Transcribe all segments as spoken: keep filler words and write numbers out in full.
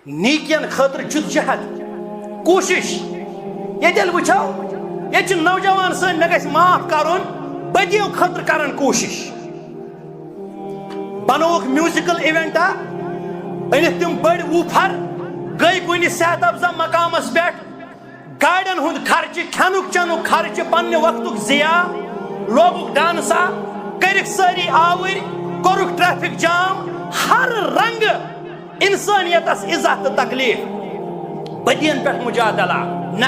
نیکین خٲطرٕ جدوجہد، کوٗشِش۔ ییٚتہِ ییٚلہِ وٕچھو، ییٚتہِ چھِ نوجوان سٲنۍ، مےٚ گژھِ معاف کرُن، بدیو خٲطرٕ کران کوٗشِش۔ بنووُکھ میوٗزیکل ایونٹا، أنِتھ تِم بٔڑۍ ووٗفر، گٔے کُنہِ صحت افزا مقامس پٮ۪ٹھ، گاڑٮ۪ن ہُنٛد خرچہٕ، کھٮ۪نُک چٮ۪نُک خرچہٕ، پننہِ وقتُک ضیاع، لوگُکھ ڈانسا، کٔرِکھ سٲری آوٕرۍ، کوٚرُکھ ٹریفک جام، ہر رنگہٕ انسانیتس اِزاہ تہٕ تکلیف۔ بدین پٮ۪ٹھ مجادلہ نہ،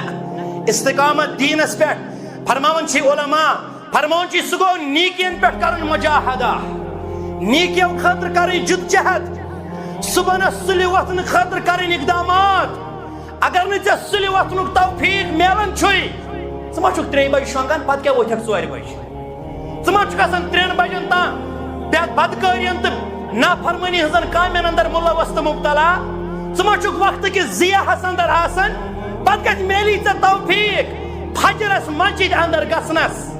استقامت دینس پٮ۪ٹھ۔ فرماوان چھِ علماء، فرماوان چھِ، سُہ گوٚو نیکین پٮ۪ٹھ کرُن مجاہدہ، نیکیو خٲطرٕ کرٕنۍ جدوجہد، صبحنس سُلہِ وۄتھنہٕ خٲطرٕ کرٕنۍ اقدامات۔ اگر نہٕ ژےٚ سُلہِ وۄتھنُک توفیق میلان چھُے، ژٕ ما چھُکھ ترٛیٚیہِ بجہِ شۄنٛگان، پتہٕ کیٛاہ وۄتھکھ ژورِ بجہِ؟ ژٕ ما چھُکھ آسان ترٛٮ۪ن بجن تام بے-، بدکٲرین تہٕ نافرمٲنی ہٕنٛزن کامٮ۪ن اندر ملوث تہٕ مبتلا؟ ژٕ ما چھُکھ وقتہٕ کِس ضیاہس اندر آسان؟ پتہٕ کتہِ میلی ژےٚ توفیق فجرس مسجد اندر گژھنس؟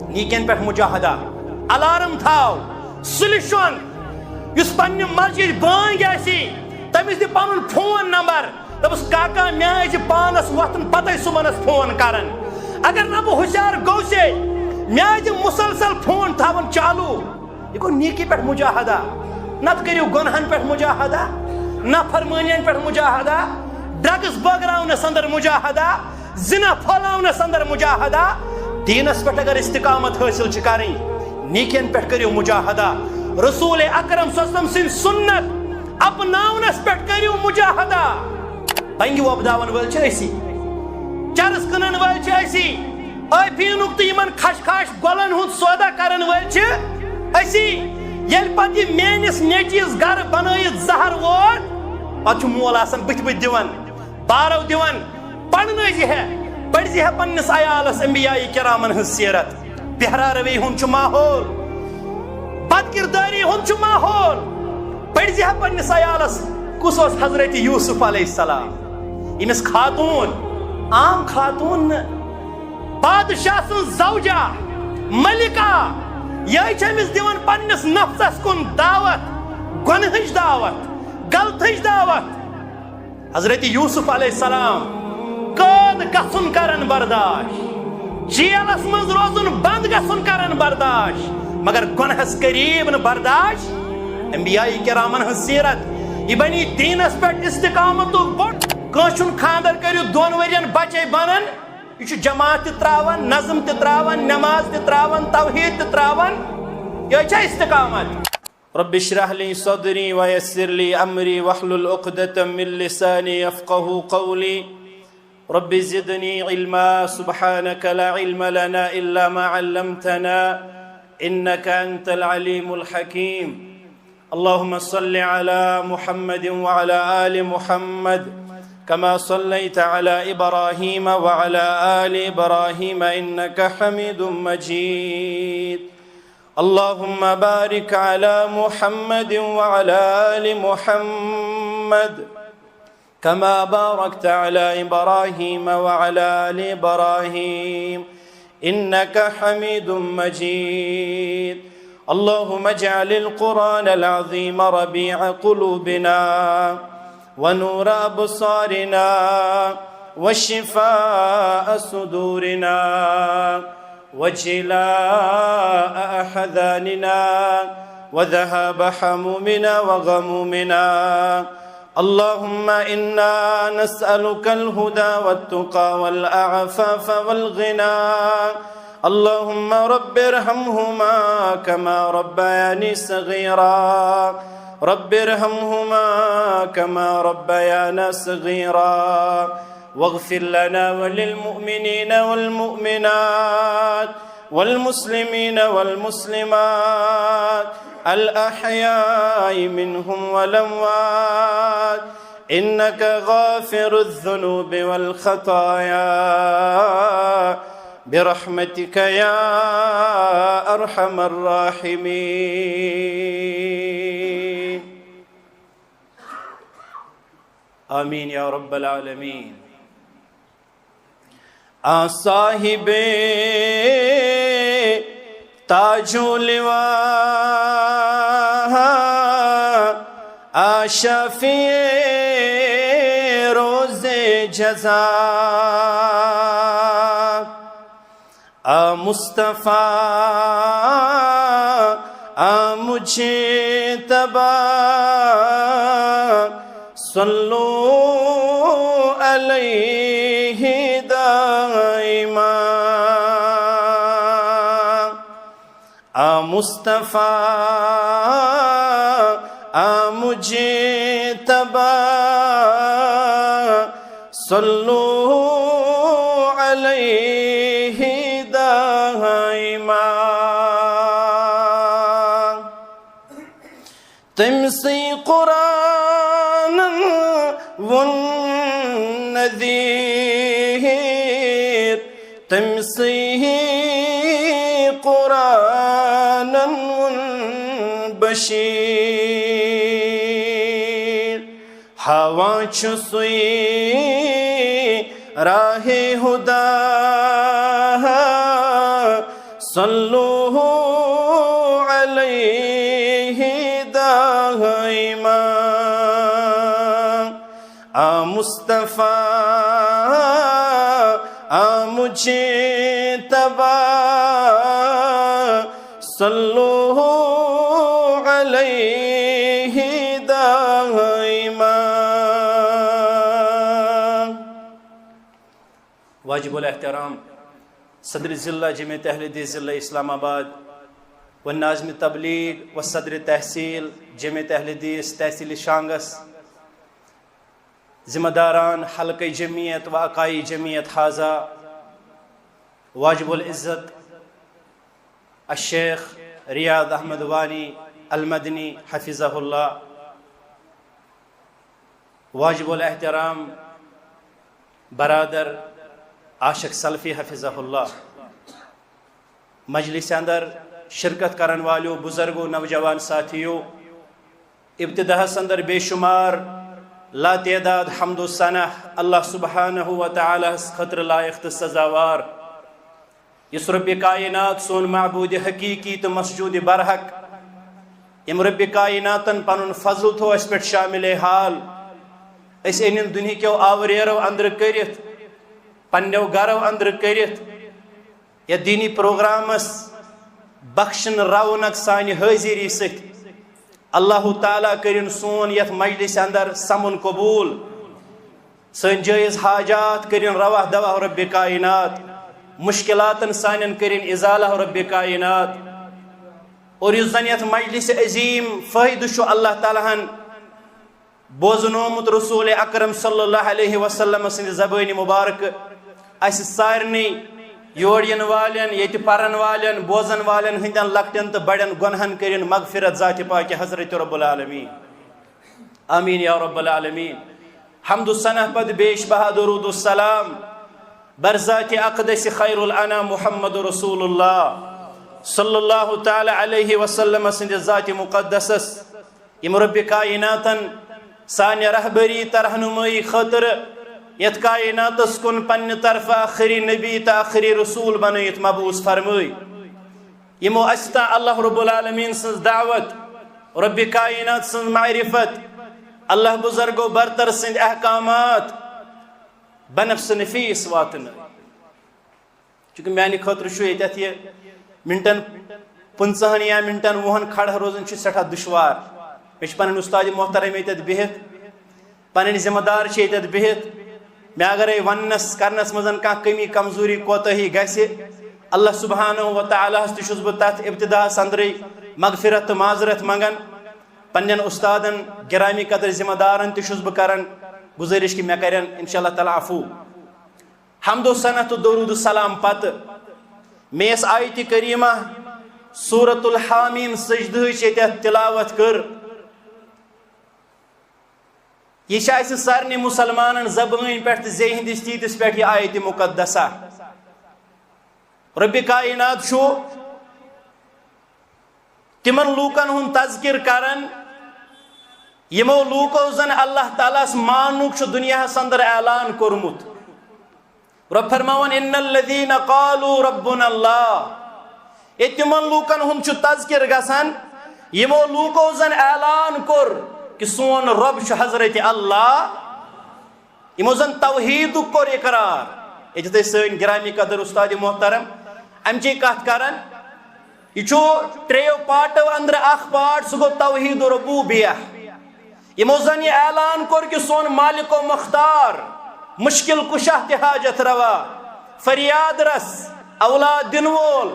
نیکین پٮ۪ٹھ مجاہدہ، الارم تھاو، سُلہِ شۄنٛگ، یُس پننہِ مسجد بٲنگۍ آسی، تٔمِس دِ پنُن فون نمبر۔ دوٚپُس، "کاکا، مےٚ ٲسۍ پانس وۄتھُن پتے صُبحنس فون کران۔ اگر نہ بہٕ ہُشار گوٚوسے، مےٚ ٲسۍ مسلسل فون تھاوان چالو۔" یہِ گوٚو نیکی پٮ۪ٹھ مجاہدہ۔ نتہٕ کٔرِو گۄنہن پٮ۪ٹھ مجاہدہ، نافرمٲنین پٮ۪ٹھ مجاہدہ، ڈرگس بٲگراونس اندر مجاہدہ، زنا پھٲلاونس اندر مجاہدہ۔ دینس پٮ۪ٹھ اگر استقامت حٲصِل چھِ کرٕنۍ، نیکین پٮ۪ٹھ کٔرِو مجاہدہ۔ رسول اکرم صلی اللہ علیہ وسلم سٕنٛدۍ سُنت اپناونس پٮ۪ٹھ کٔرِو مجاہدہ۔ بنگہِ وۄپداون وٲلۍ چھِ أسی، چرس کٕنن وٲلۍ چھِ أسی، ٲفیٖنُک تہٕ یِمن خشخاش گۄلن ہُنٛد سودا کرن وٲلۍ چھِ أسی۔ ییٚلہِ پتہٕ یہِ میٲنِس نیٚچوِس گرٕ بنٲیِتھ زہر ووت، پتہٕ چھُ مول آسان بٕتھِ بٕتھِ دِوان، بارو دِوان، پرنٲوزِ ہے، پرزِ ہے پننِس عیالس انبیاء کرامن ہٕنٛز سیرت۔ بہرا روی ہُنٛد چھُ ماحول، بد کردٲری ہُنٛد چھُ ماحول۔ پرزِ ہے پننِس عیالس، کُس اوس حضرت یوسف علیہ السلام؟ ییٚمِس خاتوٗن، عام خاتوٗن نہٕ، بادشاہ سٕنٛز زوجہ، ملکہ، یہِ چھِ أمِس دِوان پننِس نفسس کُن دعوت، گۄنہٕچ دعوت، غلطٕچ دعوت۔ حضرت یوسف علیہ السلام قٲد گژھُن کرن برداش، جیلس منٛز روزُن بند گژھُن کرن برداش، مگر گۄنہس قریب نہٕ برداش۔ انبیاء کرامن ہٕنٛز سیرت، یہِ بنی دینس پٮ۪ٹھ استقامتُک بوٚڑ۔ کٲنٛسہِ چھُنہٕ خانٛدر کٔرِتھ دۄن ؤرین بچے بنان، یہِ چھُ جماعت تہِ تراوان، نظم تہِ تراوان، نماز تہِ تراوان، توحید تہِ تراوان۔ یہِ چھا استقامت؟ رب اشرح لي صدري ويسر لي أمري واحلل عقدة من لساني يفقه قولي. رب زدني علما، سبحانك لا علم لنا إلا ما علمتنا، إنك أنت العليم الحكيم. اللهم صل على محمد وعلى آل محمد، كما صليت على إبراهيم وعلى آل إبراهيم، إنك حميد مجيد. اللهم بارك على محمد وعلى آل محمد، كما باركت على إبراهيم وعلى آل إبراهيم، إنك حميد مجيد. اللهم اجعل القرآن العظيم ربيع قلوبنا، ونور أبصارنا، وشفاء صدورنا، وجلاء أحزاننا، وذهاب همومنا وغمومنا. اللهم إنا نسألك الهدى والتقى والعفاف والغنى. اللهم رب ارحمهما كما ربياني صغيرا. رب ارحمهما كما ربيانا صغيرا. واغفر لنا وللمؤمنين والمؤمنات والمسلمين والمسلمات الأحياء منهم والأموات، إنك غافر الذنوب والخطايا، برحمتك يا أرحم الراحمين. آمين يا رب العالمين. آ صاحب تاج و لوا، آ شافع روز جزا. آ مصطفیٰ، آ مجتبیٰ، صلو علیہ دائما. آ مصطفیٰ، آ مجتبیٰ، صلو علیہ دائما. تٔمۍ سٕے قرآنن ووٚن نذیٖر، تٔمۍ سٕے قرآنن ووٚن بشیٖر. ہاوان چھُ سُے راہِ ہدا، صلو علیہ دائما. آ مصطفیٰ، آ مجتبیٰ، صلو علیہ دائما. واجب الاحترام صدر ضلع جمعیت اہل حدیث ضلع اسلام آباد و ناظم تبلیغ و صدر تحصیل جمعیت اہل حدیث تحصیل شانگس، ذمہ داران حلقہ جمعیت و اکائی جمعیت حاضہ، واجب العزت الشیخ ریاض احمد وانی المدنی حفظہ اللہ، واجب الاحترام برادر عاشق سلفی حفظہ اللہ، مجلس اندر شرکت کرن والیو بزرگو، نوجوان ساتھیو، ابتداہس اندر بے شمار لا تعداد حمد و ثنا اللہ سبحانہ و تعالیٰ ہس خٲطرٕ لائق تہٕ سزاوار۔ یُس رب کائنات سون معبود حقیقی تہٕ مسجود برحق، یم رب کائناتن پنن فضل تھو اسہِ پٮ۪ٹھ شامل حال، أسۍ أنِن دُنہِکیو آوریرو اندرٕ کٔرِتھ، پننیو گرو اندرٕ کٔرِتھ، یتھ دینی پروگرامس بخشن رونق سانہِ حٲضری سۭتۍ۔ اللہ تعالیٰ کٔرِن سون یتھ مجلس اندر سمُن قبول۔ سٲنۍ جٲیز حاجات کٔرِن روا دوا رب کائنات۔ مشکلاتن سانٮ۪ن کٔرِن ازالہ رب کائنات۔ اور یُس زن یتھ مجلس عظیم فٲیدٕ چھُ اللہ تعالیٰ ہن بوزنومُت رسول اکرم صلی اللہ علیہ وسلم سٕنٛدِ زبٲنہِ مبارکہٕ اسہِ سارنٕے یور یِنہٕ والٮ۪ن، ییٚتہِ پرن والٮ۪ن، بوزن والٮ۪ن ہٕنٛدٮ۪ن لۄکٹٮ۪ن تہٕ بڑٮ۪ن گۄنہن کٔرِن مغفرت ذاتِ پاکِ حضرت رب العالمین۔ آمین یا رب العالمین۔ حمد و ثنا پتہٕ بیش بہا درود و سلام بر ذاتِ اقدس خیر الانام محمد رسول اللہ صلی اللہ تعالیٰ علیہ وسلم سٕنٛدِ ذاتِ مقدسس۔ یم رب کائناتن سانہِ رہبری تہٕ رہنمٲیی خٲطرٕ یتھ کائناتس کُن پننہِ طرفہٕ آخری نبی تہٕ آخری رسول بنٲیِتھ مبعوث فرمٲے۔ یمو اسہِ تام اللہ رب العالمین سٕنٛز دعوت، رب کائنات سٕنٛز معرفت، اللہ بزرگ و برتر سٕنٛدۍ احکامات بنفس نفیس واتنٲے۔ چونکہ میانہِ خٲطرٕ چھُ ییٚتٮ۪تھ یہِ منٹن پٕنٛژٕہن یا منٹن وُہن کھڑا روزُن چھُ سٮ۪ٹھاہ دُشوار۔ مےٚ چھِ پنٕنۍ اُستاد محترم ییٚتٮ۪تھ بِہِتھ، پنٕنۍ ذمہٕ دار چھِ ییٚتٮ۪تھ بِہِتھ۔ مےٚ اگرے وننس کرنس منٛز کانٛہہ کمی کمزوری کوتٲہی گژھِ، اللہ سبحانہ و تعالیٰ ہس تہِ چھُس بہٕ تتھ ابتداہس اندرٕے مغفرت تہٕ معذرت منگان۔ پننٮ۪ن اُستادن، گرامی قدر ذمہٕ دارن تہِ چھُس بہٕ کران گُزٲرِش کہِ مےٚ کرن انشاءاللہ تعالیٰ عفو۔ حمد و ثنا تہٕ درود و سلام پتہٕ مےٚ یۄس آیتِ کریمہ سورۃ الحامیم سجدہٕچ ییٚتٮ۪تھ تلاوت کٔر، یہِ چھِ اسہِ سارنٕے مسلمانن زبٲنۍ پٮ۪ٹھ تہٕ زیٚیہِ ہٕنٛدِس تیٖتِس پٮ۪ٹھ یہِ آیتِ مقدسہ۔ رب کائنات چھُ تِمن لوٗکن ہُنٛد تذکر کران، یِمو لوٗکو زن اللہ تعالیٰ ہس ماننُک چھُ دُنیاہس اندر اعلان کوٚرمُت۔ رب فرماوان، "ان الذین قالوا ربنا اللہ"۔ اے تِمن لوٗکن ہُنٛد چھُ تذکر گژھان، یِمو لوٗکو زن اعلان کوٚر کہِ سون رب چھُ حضرت اللہ۔ یِمو زن توحیدُک کوٚر اقرار۔ ییٚتہِ تُہۍ سٲنۍ گرامی قدر استاد محترم امچی کتھ کران، یہِ چھُ ترٛیٚیو پارٹو اندرٕ اکھ پارٹ، سُہ گوٚو توحید ربوبیہ۔ یِمو زن یہِ اعلان کوٚر کہِ سون مالک و مختار، مشکل کشا تہِ حاجت روا، فریاد رس، اولاد دِنہٕ وول،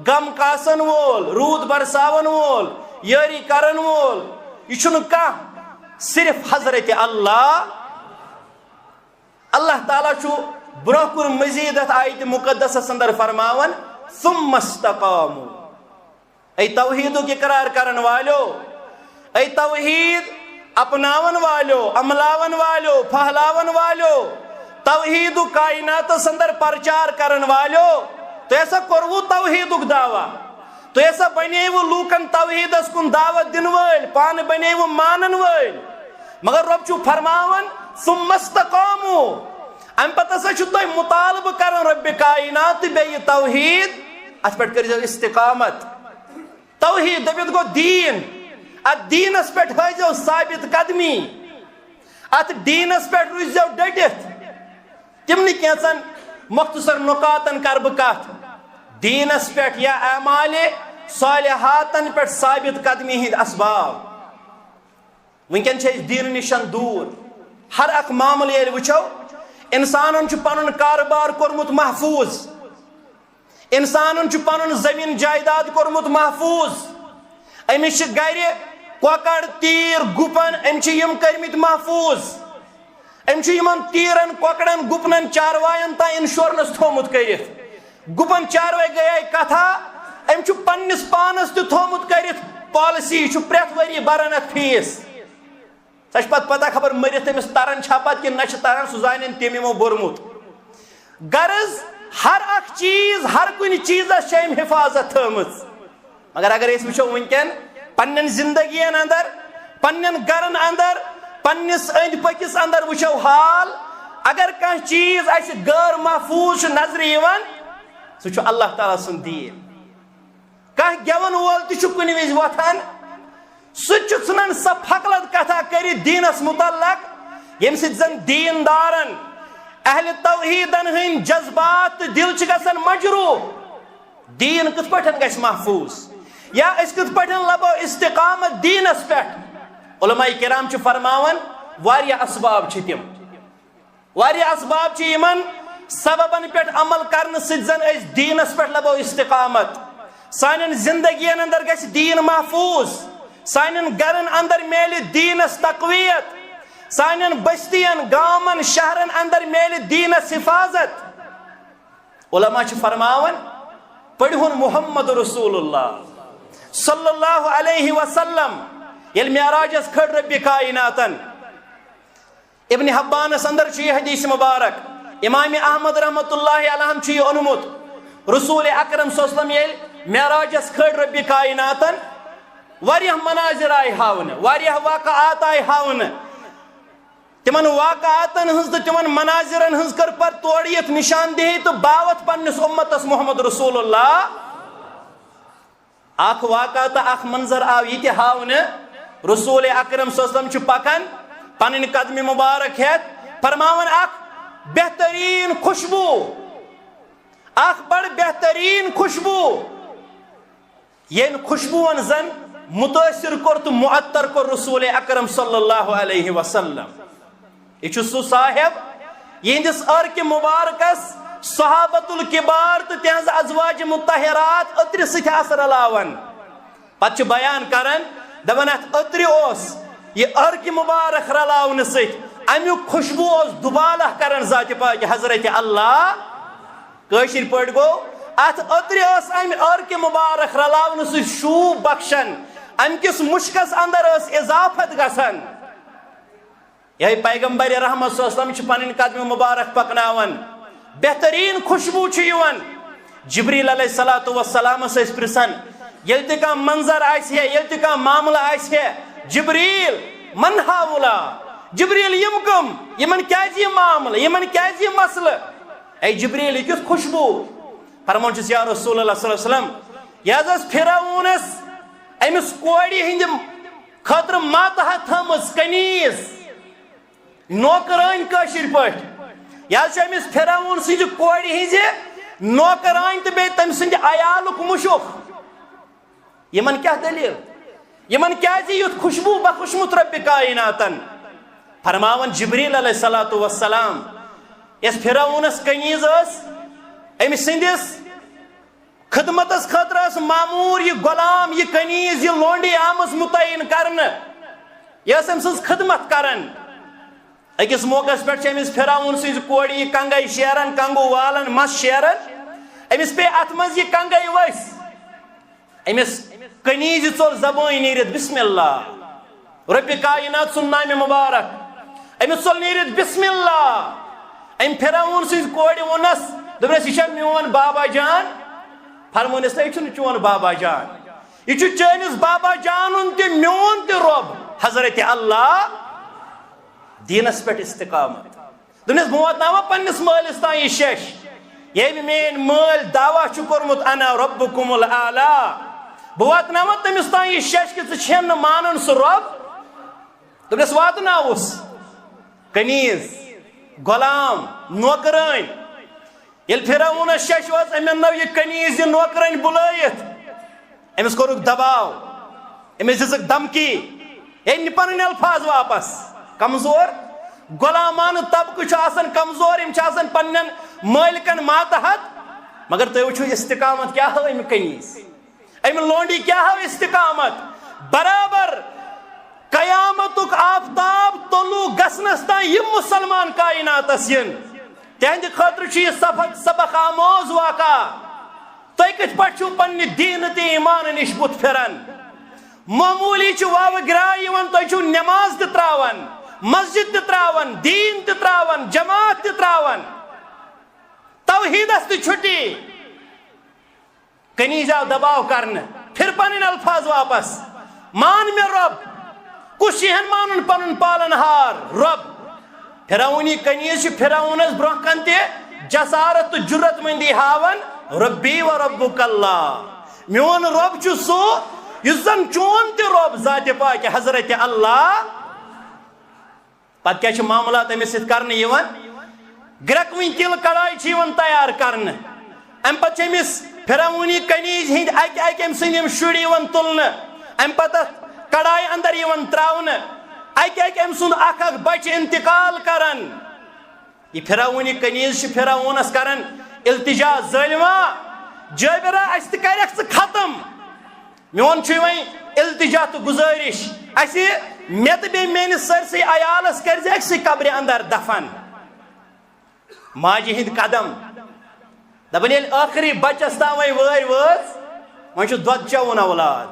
غم کاسن وول، روٗد برساون وول، یٲری کرن وول، یہِ چھُنہٕ کانٛہہ، صرف حضرت اللہ۔ اللہ تعالیٰ چھُ برونٛہہ کُن مزید اتھ آیت مقدسس اندر فرماوان، "ثم استقاموا"۔ اے توحیدُک اقرار کرن والیو، اے توحید اپناون والیو، عملاون والیو، پھہلاون والیو، توحیدُک کائناتس اندر پرچار کرن والیو، تۄہہِ ہسا کوٚروٕ توحیدُک دعویٰ، تُہۍ ہسا بنیوٕ لوٗکن توحیدس کُن دعوت دِنہٕ وٲلۍ، پانہٕ بنیوٕ مانن وٲلۍ۔ مگر رۄب چھُ فرماوان، "ثم استقاموا"۔ امہِ پتہٕ ہسا چھُ تۄہہِ مطالبہٕ کران رۄبِ کائنات تہٕ بیٚیہِ توحید، اتھ پٮ۪ٹھ کٔرۍزیو استقامت۔ توحید دٔپِتھ گوٚو دیٖن، اتھ دیٖنس پٮ۪ٹھ ہٲیزیو ثابت قدمی، اتھ دیٖنس پٮ۪ٹھ روٗززیو ڈٔٹِتھ۔ تِمنٕے کینٛژن مختصر نکاتن کرٕ بہٕ کتھ۔ دیٖنس پٮ۪ٹھ یا اعمالِ صالحاتن پٮ۪ٹھ ثابت قدمی ہٕنٛدۍ اسباب۔ وٕنکٮ۪ن چھِ أسۍ دیٖنہٕ نِشن دوٗر۔ ہر اکھ معاملہٕ ییٚلہِ وٕچھو، انسانن چھُ پنُن کارٕبار کوٚرمُت محفوٗظ، انسانن چھُ پنُن زٔمیٖن جایداد کوٚرمُت محفوٗظ، أمِس چھِ گرِ کۄکر، تیٖر، گُپن، أمۍ چھِ یِم کٔرمٕتۍ محفوٗظ۔ أمۍ چھُ یِمن تیٖرن، کۄکرن، گُپنن، چاروایَن تام انشورنس تھوٚومُت کٔرِتھ۔ گُپن چاروٲے گٔیے کتھا، أمۍ چھُ پننِس پانس تہِ تھوٚومُت کٔرِتھ پالسی، یہِ چھُ پرٛٮ۪تھ ؤری بران اتھ فیٖس۔ سۄ چھِ پتہٕ پتہ خبر مٔرِتھ أمِس تران چھا پتہٕ کِنہٕ نہ چھِ تران، سُہ زانن تٔمۍ یِمو بوٚرمُت۔ غرض، ہر اکھ چیٖز، ہر کُنہِ چیٖزس چھِ أمۍ حفاظت تھٲومٕژ۔ مگر اگر أسۍ وٕچھو وٕنکٮ۪ن پننٮ۪ن زندگین اندر، پننٮ۪ن گرن اندر، پننِس أنٛدۍ پٔکِس اندر وٕچھو حال، اگر کانٛہہ چیٖز اسہِ غٲر محفوٗظ چھُ نظرِ یِوان، سُہ چھُ اللہ تعالیٰ سُنٛد دیٖن۔ کانٛہہ گٮ۪وَن وول تہِ چھُ کُنہِ وِزِ وۄتھان، سُہ تہِ چھُ ژھٕنان سۄ پھۄکلت کتھا کٔرِتھ دیٖنس متعلق، ییٚمہِ سۭتۍ زن دیٖندارن، اہلِ توحیٖدن ہٕنٛدۍ جذبات تہٕ دِل چھِ گژھان مجروح۔ دیٖن کِتھ پٲٹھۍ گژھِ محفوٗظ؟ یا أسۍ کِتھ پٲٹھۍ لبو استقامت دیٖنس پٮ۪ٹھ؟ علماء کرام چھِ فرماوان، واریاہ اسباب چھِ تِم، واریاہ اسباب چھِ یِمن سببن پٮ۪ٹھ عمل کرنہٕ سۭتۍ زن أسۍ دیٖنس پٮ۪ٹھ لبو استقامت۔ سانٮ۪ن زندگین اندر گژھِ دیٖن محفوٗظ، سانٮ۪ن گرن اندر میلہِ دیٖنس تقویت، سانٮ۪ن بستین، گامن، شہرن اندر میلہِ دیٖنس حفاظت۔ علماء چھِ فرماوان، پٔرِہُن محمد رسول اللہ صلی اللہ علیہ وسلم ییٚلہِ معراجس کھٔڑ ربِ کائناتن۔ ابن حبانس اندر چھُ یہِ حدیث مبارک، امام احمد رحمۃ اللہ علیہ چھُ یہِ اوٚنمُت۔ رسول اکرم صلی اللہ علیہ وسلم ییٚلہِ معراجس کھٔڑ ربِ کائناتن، واریاہ مناظر آیہِ ہاونہٕ، واریاہ واقعات آیہِ ہاونہٕ۔ تِمن واقعاتن ہٕنٛز تہٕ تِمن مناظرن ہٕنٛز کٔر پتہٕ تورٕ یِتھ نشاندہی تہٕ باوتھ پننِس اُمتس محمد رسول اللہ۔ اکھ واقعہ تہٕ اکھ منظر آو یہِ تہِ ہاونہٕ، رسول اکرم صلی اللہ علیہ وسلم چھُ پکان پنٕنۍ قدمہِ مبارک ہٮ۪تھ، فرماوان اکھ بہترین خوشبو، اکھ بڑ بہترین خوشبو، ییٚمۍ خوشبوٗہن زن متٲثر کوٚر تہٕ معطر کوٚر رسول اکرم صلی اللہ علیہ وسلم۔ یہِ چھُ سُہ صاحب، یِہنٛدِس عرقِ مبارکس صحابت الکبار تہٕ تِہنٛز ازواج مطہرات عطرِ سۭتۍ آسہٕ رلاوان۔ پتہٕ چھِ بیان کران، دپان، اتھ عطرِ اوس یہِ عرقِ مبارک رلاونہٕ سۭتۍ، امیُک خوشبو اوس دُبالہ کران ذاتِ پاک حضرت اللہ۔ کٲشِر پٲٹھۍ گوٚو، اتھ عطرِ ٲس امہِ عرقِ مبارک رلاونہٕ سۭتۍ شوٗب بخشان، امہِ کِس مُشکس اندر ٲس اضافت گژھان۔ یِہوٚے پیغمبر رحمت صلی اللہ علیہ وسلم چھِ پنٕنۍ قدمہِ مبارک پکناوان، بہتریٖن خوشبوٗ چھُ یِوان۔ جبریل علیہ الصلوۃ والسلامس ٲسۍ پرژھان، ییٚلہِ تہِ کانٛہہ منظر آسہِ ہے، ییٚلہِ تہِ کانٛہہ معاملہٕ آسہِ ہے، جبریل، من ہاؤلاء؟ جبریل، یِم کٕم؟ یِمن کیازِ یہِ معاملہٕ؟ یِمن کیازِ یہِ مسلہٕ؟ اے جبریل، یہِ کیُتھ خوشبوٗ؟ فرمان چھُس، یا رسول اللہ صلی اللہ علیہ وسلم، یہِ حظ ٲس فرعونس أمِس کورِ ہٕنٛدِ خٲطرٕ ماتحت تھٲومٕژ کنیز۔ نوکرٲنۍ کٲشِر پٲٹھۍ۔ یہِ حظ چھِ أمِس فرعون سٕنٛزِ کورِ ہٕنٛزِ نوکرٲنۍ تہٕ بیٚیہِ تٔمۍ سٕنٛدِ عیالُک مُشُک۔ یِمن کیٛاہ دٔلیٖل؟ یِمن کیٛازِ یُتھ خوشبوٗ بخوشمُت رۄبِ کائناتن؟ فرماوان جبریل علیہ الصلوۃ والسلام، یۄس فرعونس کنیز ٲس، أمۍ سٕنٛدِس خدمتس خٲطرٕ ٲس معموٗر یہِ غلام، یہِ کنیز، یہِ لونڈی آمٕژ متعین کرنہٕ۔ یہِ ٲس أمۍ سٕنٛز خدمت کران۔ أکِس موقعس پٮ۪ٹھ چھِ أمِس فرعون سٕنٛزِ کورِ یہِ کنگے شیران، کنگو والان، مس شیران۔ أمِس پیٚیہِ اتھ منٛز یہِ کنگے ؤسۍ۔ أمِس کنیزِ ژوٚل زبٲنۍ نیٖرِتھ بسم اللہ۔ رۄبِ کائنات سُنٛد نامِ مُبارک۔ أمِس ژوٚل نیٖرِتھ بسم اللہ۔ أمۍ فرعون سٕنٛزِ کورِ ووٚننس، دوٚپنس، "یہِ چھا میون بابا جان؟" فرمونس، "نہ، یہِ چھُنہٕ چون بابا جان۔ یہِ چھُ چٲنِس بابا جانُن تہِ، میون تہِ رۄب، حضرت اللہ، دیٖنس پٮ۪ٹھ استقامت۔" دوٚپنس، "بہٕ واتناوٕ پننِس مٲلِس تام یہِ شیٚش، ییٚمۍ میٲنۍ مٲلۍ دعویٰ چھُ کوٚرمُت، انا ربکم الاعلی۔ بہٕ واتناوٕ تٔمِس تام یہِ شیٚش کہِ ژٕ چھَن نہٕ مانان سُہ رۄب۔" دوٚپنس، واتناوُس۔ کنیز، غلام، نوکرٲنۍ۔ ییٚلہِ فرعونس شیٚش وٲژ، أمۍ اننٲو یہِ کنیز، یہِ نوکرٲنۍ بُلٲیِتھ۔ أمِس کوٚرُکھ دباو، أمِس دِژٕکھ دھمکی۔ أمۍ نہِ پنٕنۍ الفاظ واپس۔ کمزور، غلامانہٕ طبقہٕ چھُ آسان کمزور، یِم چھِ آسان پننٮ۪ن مٲلکن ماتحت۔ مگر تُہۍ وٕچھِو استقامت کیٛاہ ہٲو أمۍ کنیز۔ أمۍ لونڈی کیٛاہ ہٲو استقامت؟ برابر قیامتُک آفتاب طلوع گژھنس تام یِم مسلمان کائناتس یِن، تِہنٛدِ خٲطرٕ چھُ یہِ سبق، سبق آموز واقعہ۔ تُہۍ کِتھ پٲٹھۍ چھِو پننہِ دیٖنہٕ تہٕ ایٖمانہٕ نِش بُتھ پھِران؟ معموٗلی چھِ واوٕ گرٛاے یِوان، تُہۍ چھِو نٮ۪ماز تہِ ترٛاوان، مسجد تہِ ترٛاوان، دیٖن تہِ ترٛاوان، جماعت تہِ ترٛاوان، توحیٖدس تہِ چھُٹی۔ کنیز آو دباو کرنہٕ، پھِر پنٕنۍ الفاظ واپس، مان مےٚ رۄب، کُس چھُ ہٮ۪ن مانُن پنُن پالن ہار رۄب؟ فرعونی کنیز چھِ فرعونس برونٛہہ کن تہِ جسارت تہٕ جرت مندی ہاوان، ربی و ربک اللہ، میون رۄب چھُ سُہ یُس زن چون تہِ رۄب ذاتِ پاکہِ حضرت اللہ۔ پتہٕ کیٛاہ چھِ معاملات أمِس سۭتۍ کرنہٕ یِوان؟ گرٛٮ۪کوٕنۍ تِلہٕ کڑاے چھِ یِوان تیار کرنہٕ۔ اَمہِ پتہٕ چھِ أمِس فرعونی کنیز ہِنٛدۍ اَکہِ اَکہِ أمۍ سٕنٛدۍ یِم شُرۍ یِوان تُلنہٕ۔ اَمہِ پتہٕ اَتھ کڑایہِ اندر یِوان ترٛاونہٕ۔ اَکہِ اَکہِ أمۍ سُنٛد اکھ اکھ بچہٕ انتقال کران۔ یہِ فرعونی کنیز چھِ فرعونس کران التجا، ظٲلما، جٲبرا، اَسہِ تہِ کرٮ۪کھ ژٕ ختم۔ میون چھُ وۄنۍ التجا تہٕ گُزٲرِش، اَسہِ، مےٚ تہٕ بیٚیہِ میٲنِس سٲرسٕے عیالَس کٔرۍ زِ أکسٕے قبرِ اندر دفن۔ ماجہِ ہِنٛدۍ قدم۔ دَپان، ییٚلہِ ٲخری بچس تام وۄنۍ وٲرۍ وٲژ، وۄنۍ چھُ دۄد چٮ۪وُن اولاد۔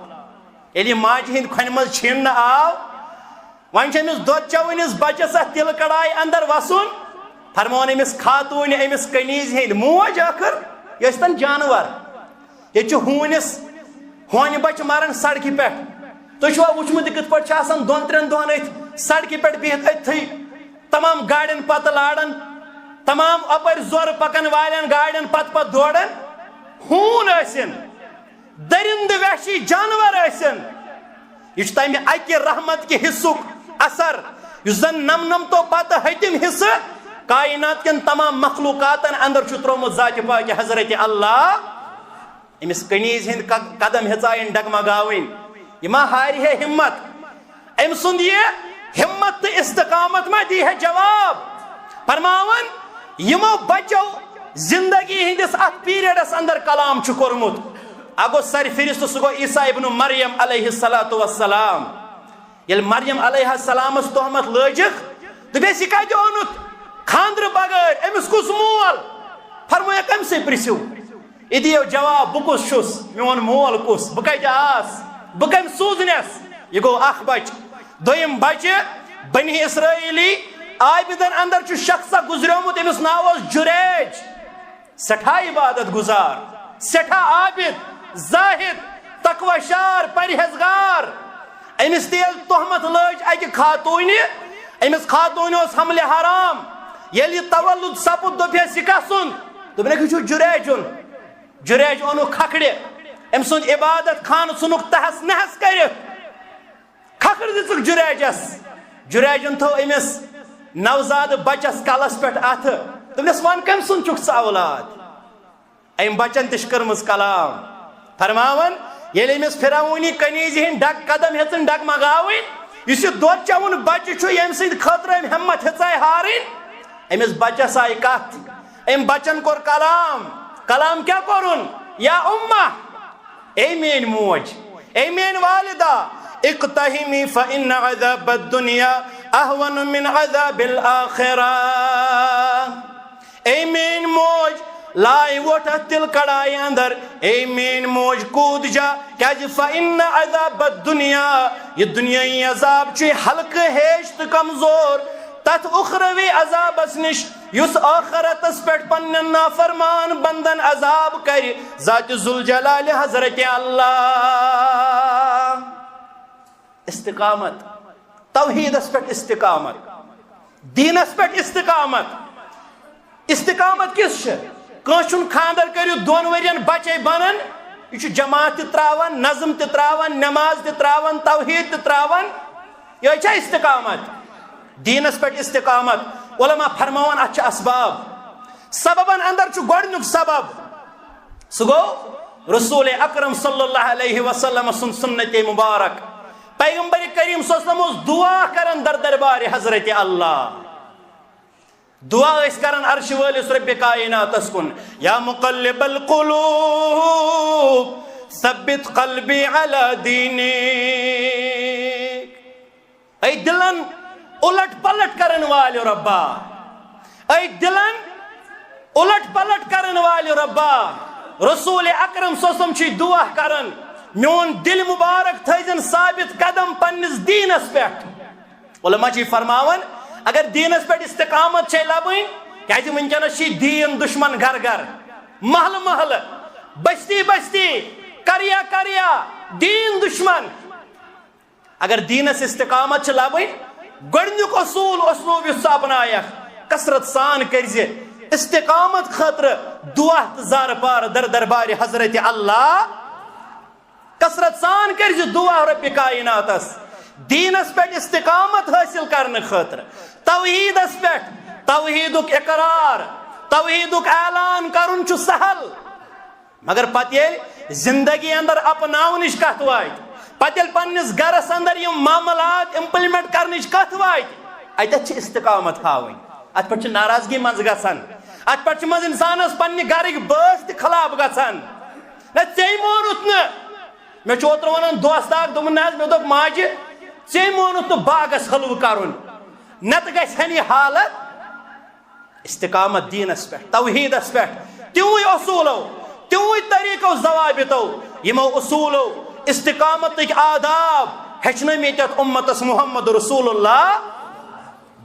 ییٚلہِ یہِ ماجہِ ہِنٛدۍ کھۄنہِ منٛز چھِننہٕ آو، وۄنۍ چھُ أمِس دۄد چٮ۪وٲنِس بچس اَتھ تِلہٕ کڑایہِ اندر وسُن۔ فرمووُن أمِس خاتوٗنہِ، أمِس کنیزِ ہِنٛدۍ موج، ٲخٕر یہِ ٲسۍ تن جانور۔ ییٚتہِ چھُ ہوٗنِس، ہونہِ بچہِ مران سڑکہِ پٮ۪ٹھ۔ تُہۍ چھُوا وُچھمُت یہِ کِتھ پٲٹھۍ چھِ آسان دۄن ترٛٮ۪ن دۄہن أتھۍ سڑکہِ پٮ۪ٹھ بِہِتھ، أتھٕے تمام گاڑٮ۪ن پتہٕ لاران، تمام اپٲرۍ زورٕ پکن والٮ۪ن گاڑٮ۪ن پتہٕ پتہٕ دوران؟ ہوٗن ٲسِن، درندٕ وحشی جانور ٲسِن، یہِ چھُ تمہِ اکہِ رحمت کہِ حصُک اثر، یُس زن نمنمتو پتہٕ ہتِم حصہٕ کائنات کٮ۪ن تمام مخلوقاتن اندر چھُ تروومُت ذاتِ پاکہِ حضرت اللہ۔ أمِس کنیز ہِنٛدۍ ق-، قدم ہیژایَن ڈگمگاوٕنۍ۔ یہِ ما ہارِ ہے ہمت؟ أمۍ سُنٛد یہِ ہمت تہٕ استقامت ما دی ہے جواب؟ فرماوان، یِمو بچو زندگی ہٕنٛدِس اتھ پیریڈس اندر کلام چھُ کوٚرمُت۔ اکھ گوٚو سرِ فہرست، سُہ گوٚو عیسیٰ ابن مریم علیہ الصلوۃ والسلام۔ ییٚلہِ مریم علیہ السلامس تہمت لٲجِکھ، دوٚپیس، یہِ کتہِ اوٚنُتھ خانٛدرٕ بغٲر؟ أمِس کُس مول؟ فرمووُکھ، أمۍ سٕے پرژھِو، یہِ دِیو جواب، بہٕ کُس چھُس؟ میون مول کُس؟ بہٕ کتہِ آس؟ بہٕ کٔمۍ سوٗزنس؟ یہِ گوٚو اکھ بچہِ۔ دوٚیِم بچہِ، بنی اسرائیلی عابدن اندر چھُ شخص اکھ گُزریومُت، أمِس ناو اوس جُریج۔ سٮ۪ٹھاہ عبادت گُزار، سٮ۪ٹھاہ عابد، زاہد، تقوی شار، پرہیزگار۔ أمِس تہِ ییٚلہِ تہمت لٲج اَکہِ خاتوٗنہِ، أمِس خاتوٗنہِ اوس حملہِ حرام۔ ییٚلہِ یہِ تولُد سپُد، دوٚپہَس، یہِ کَس سُنٛد؟ دوٚپنَکھ، یہِ چھُ جُریجُن۔ جُریج اوٚنُکھ کھکھرِ، أمۍ سُنٛد عبادت خانہٕ ژھُنُکھ تہس نہس کٔرِتھ۔ کھکھٕر دِژٕکھ جُریجس۔ جُریجن تھٲو أمِس نوزاد بچس کلس پٮ۪ٹھ اتھٕ۔ دوٚپنس، "وَن، کٔمۍ سُنٛد چھُکھ ژٕ اولاد؟" أمۍ بچن تہِ چھِ کٔرمٕژ کلام۔ فرماوان، ییٚلہِ أمِس فرعونی کنیزِ ہٕنٛدۍ ڈگ قدم ہیٚژٕن ڈگمگاوٕنۍ، یُس یہِ دۄد چٮ۪وُن بچہٕ چھُ، ییٚمہِ سٕنٛدِ خٲطرٕ أمۍ ہمت ہیٚژاے ہارٕنۍ، أمِس بچس آیہِ کتھ۔ أمۍ بچن کوٚر کلام۔ کلام کیٛاہ کوٚرُن؟ یا امہ، اے میٲنۍ موج، اے میٲنۍ والدہ، اقتحمی فإن عذاب الدنیا اہون من عذاب الآخرہ۔ اے میٲنۍ موج، لایہِ وۄٹھ اتھ تِلہٕ کڑایہِ اندر، اے میٲنۍ موج، کوٗد جا، کیازِ فإن عذاب الدنیا، یہِ دُنیٲیی عذاب چھُ ہلکہٕ ہیش تہٕ کمزور تتھ اُخروی عذابس نِش، یُس ٲخرتس پٮ۪ٹھ پننٮ۪ن نافرمان بندن عذاب کرِ ذات ذوالجلال حضرت اللہ۔ استقامت، توحیدس پٮ۪ٹھ استقامت، دیٖنس پٮ۪ٹھ استقامت۔ استقامت کِژھ چھِ؟ کٲنٛسہِ چھُنہٕ خانٛدر کٔرِتھ دۄن ؤرین بچے بنان، یہِ چھُ جماعت تہِ تراوان، نظم تہِ تراوان، نماز تہِ تراوان، توحید تہِ تراوان۔ یِہوٚے چھا استقامت؟ دیٖنس پٮ۪ٹھ استقامت۔ علماء فرماوان، اتھ چھِ اسباب۔ سببن اندر چھُ گۄڈٕنیُک سبب، سُہ گوٚو رسول اکرم صلی اللہ علیہ وسلم سُنٛد سنت مبارک۔ پیغمبر کریم صلی اللہ علیہ وسلم اوس دعا کران در دربار حضرت اللہ۔ دعا ٲسۍ کران عرش وٲلِس رب کائناتس کُن، یا مقلب القلوب ثبت قلبی علی دینک۔ اے دلن الٹ پلٹ کرن والہِ ربا، اے دلن الٹ پلٹ کرن والہِ ربا، رسول اکرم صلی اللہ علیہ وسلم چھُ دعا کران، میون دل مبارک تھٲیزن ثابت قدم پننِس دیٖنس پٮ۪ٹھ۔ علماء چھِ فرماوان، اگر دیٖنس پٮ۪ٹھ استقامت چھے لبٕنۍ، کیازِ وٕنکیٚنس چھِ دیٖن دشمن گھر گھر، محلہٕ محلہٕ، بستی بستی، قریہ قریہ، دیٖن دشمن۔ اگر دیٖنس استقامت چھِ لبٕنۍ، گۄڈٕنیُک اصوٗل، اسلوب یُس ژٕ اپنایکھ، کثرت سان کٔرزِ استقامت خٲطرٕ دعا تہٕ زارٕ پار در دربارِ حضرت اللہ۔ کثرت سان کٔرزِ دعا رب کائناتس، دیٖنس پٮ۪ٹھ استقامت حٲصِل کرنہٕ خٲطرٕ، توحیدس پٮ۪ٹھ، توحیدُک اقرار، توحیدُک اعلان کرُن چھُ سہل۔ مگر پتہٕ ییٚلہِ زندگی اندر اپناونٕچ کتھ واتہِ، پتہٕ ییٚلہِ پننِس گرس اندر یِم معاملات implement کرنٕچ کتھ واتہِ، اتٮ۪تھ چھِ استقامت ہاوٕنۍ۔ اتھ پٮ۪ٹھ چھِ ناراضگی منٛز گژھان، اتھ پٮ۪ٹھ چھِ منٛز انسانس پننہِ گرٕکۍ بٲژ تہِ خلاف گژھان۔ نہ، ژےٚ مونُتھ نہٕ۔ مےٚ چھُ اوترٕ ونان دوست اکھ، دوٚپُن، "نہ حظ، مےٚ دوٚپ ماجہِ، ژےٚ مونُتھ نہٕ باغس حلوٕ کرُن، نتہٕ گژھِ ہن یہِ حالت۔" استقامت دیٖنس پٮ۪ٹھ، توحیدس پٮ۪ٹھ، تِموٕے اصوٗلو، تِموٕے طریٖقو، ضوابطو، یِمو اصوٗلو استقامتٕکۍ آداب ہیٚچھنٲومٕتۍ یتھ امتس محمد رسول اللہ۔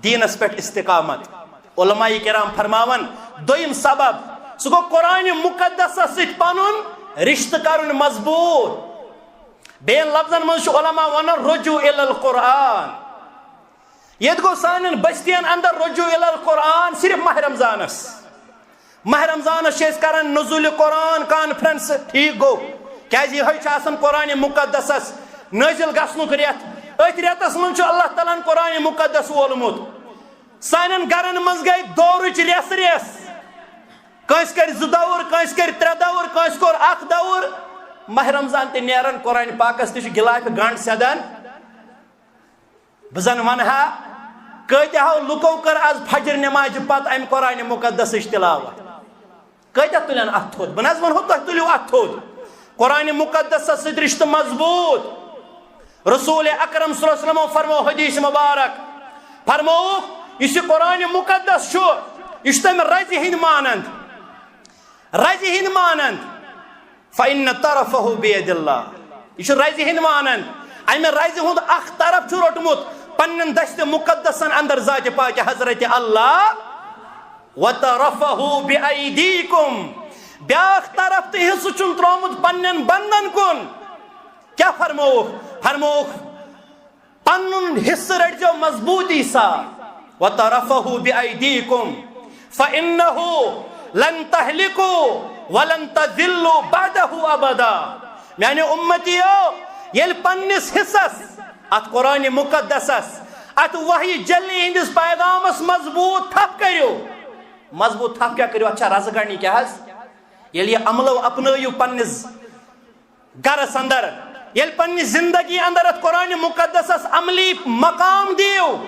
دیٖنس پٮ۪ٹھ استقامت۔ علماء کرام فرماوان، دوٚیِم سبب، سُہ گوٚو قرآنِ مقدسس سۭتۍ پنُن رشتہٕ کرُن مضبوٗط۔ بیٚین لفظن منٛز چھُ علماء ونان، رجوع الی القرآن۔ ییٚتہِ گوٚو سانٮ۪ن بستین اندر رجوع الی القرآن صرف ماہ رمضانس۔ ماہ رمضانس چھِ أسۍ کران نزول قرآن conference، ٹھیٖک گوٚو، کیازِ یِہوٚے چھُ آسان قرآنِ مقدسس نٲزِل گژھنُک رٮ۪تھ۔ أتھۍ رٮ۪تس منٛز چھُ اللہ تعالیٰ ہن قرآنِ مقدس وولمُت۔ سانٮ۪ن گرن منٛز گٔے دورٕچ ریس ریس، کٲنٛسہِ کٔرۍ زٕ دور، کٲنٛسہِ کٔرۍ ترٛےٚ دور، کٲنٛسہِ کوٚر اکھ دور۔ ماہ رمضان تہِ نیران، قرآنِ پاکس تہِ چھُ گِلافہِ گنٛڈ سیدان۔ بہٕ زن ونہٕ ہا، کٲتیاہو لُکو کٔر از فجر نمازِ پتہٕ امہِ قرآنِ مقدسٕچ تلاوت؟ کٲتیاہ تُلن اتھ تھوٚد؟ بہٕ نہ حظ ونہو تۄہہِ تُلِو اتھ تھوٚد۔ قرآنِ مقدسس سۭتۍ رشتہٕ مضبوٗط۔ رسول اکرم صلی اللہ علیہ وسلمو فرمو حدیث مبارک، فرمووُکھ، یُس یہِ قرآنِ مقدس چھُ، یہِ چھُ تمہِ رزِ ہٕنٛدۍ مانند، رزِ ہٕنٛدۍ مانند۔ فإن طرفه بيد الله۔ یہِ چھُ رزِ ہٕنٛدۍ مانند۔ امہِ رزِ ہُنٛد اکھ طرف چھُ روٚٹمُت پننٮ۪ن دستِ مقدسن اندر ذاتِ پاکِ حضرت اللہ۔ وطرفه بأيديكم۔ بیاکھ طرف تہٕ حصہٕ چھُن تروومُت پننٮ۪ن بندن کُن۔ کیٛاہ فرمووُکھ؟ فرمووُکھ، پنُن حصہٕ رٔٹزیو مضبوٗطی سان۔ وطرفه بأيديكم فإنه لن تهلكوا ولن تضلوا بعده أبدا۔ میانیو اُمتیو، ییٚلہِ پننِس حصس، اتھ قرآنِ مقدسس، اتھ وحی جلی ہندس پیغامس مضبوط تھپھ کٔرِو۔ مضبوط تھپھ کیٛاہ کٔرِو؟ اتھ چھا رزٕ گنڈنی کیٛاہ حظ؟ ییٚلہِ یہِ عملو اپنٲیِو پننِس گرس اندر، ییٚلہِ پننہِ زندگی اندر اتھ قرآن مقدسس عملی مقام دِیِو،